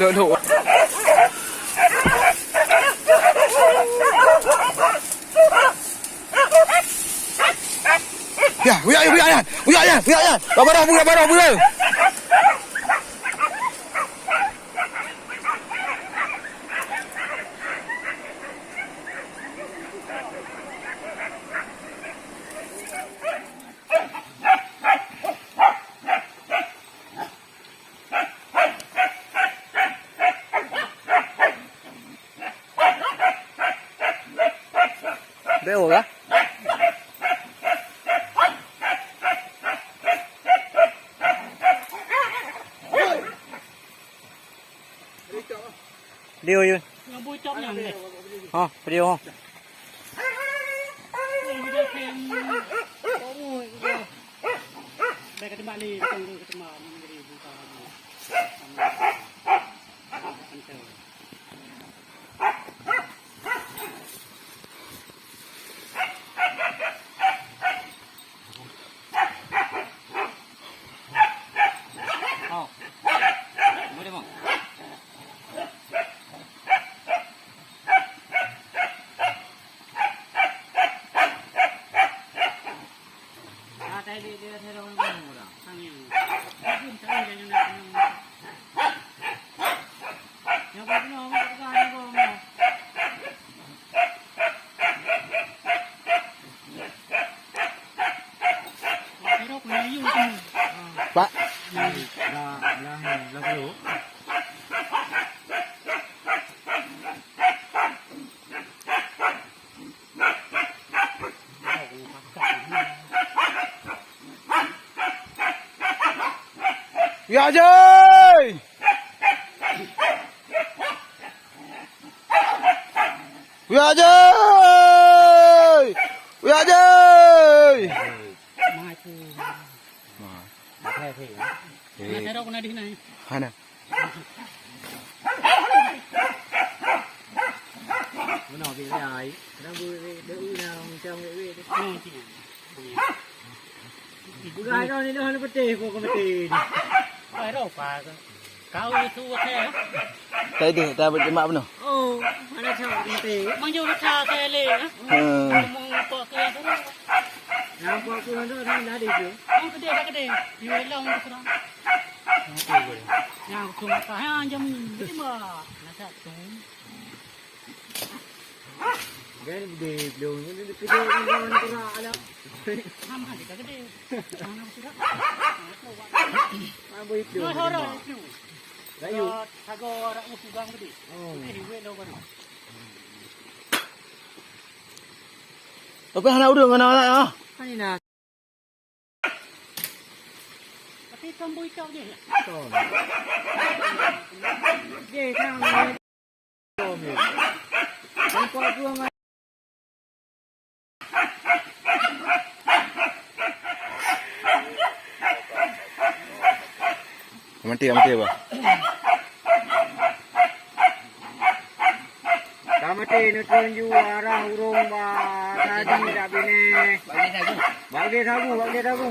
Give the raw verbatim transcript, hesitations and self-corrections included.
Dok, dok. Ya, uyak, uyak, uyak, uyak, uyak, uyak. Babarah, buya, barah, buya. Bèk oh kah? Video Yun. Ngon bui cop nyan deh. Ha, video. Bèk ka teumbak lé, ka teumbak lé, ka teumbak lé. Oh. Boleh, Bang. Pak. Ya, Jai! Uya Jai! Uya Jai! Hana. Peugah droe nyoe hana peutéh, kok ka meutéh. Ai, roh pa keu. Kau itu teh. Tadi, tak berdemak penuh. Oh, mana cak meutéh? Mang jauh rasa saya le, ha? Hmm. Ngomong kok ke yang sana. Nampak tu ada, ada, ada itu. Mang gede, dah gede. Di dalam tu sana. Yang tu mata, ha, jam ni. Gede mah. Nak cak tu. Kan gede belum, ni gede, gede, gede, gede, gede. Nama dia gede? Mana sudah? Apa itu? Dua orang itu. Layu. Sago orang musuh gang gede. Oh. Gede, duit lo baru. Tapi hana urang hana anak ah. Kan ini nah. Tapi kan boy kau je. Betul. Dia kan. Mati, mati apa? Ka mati, neuteun ju arah ureueng ba tadi dak binéh. Bagi sagu. Bagi sagu, bagi sagu.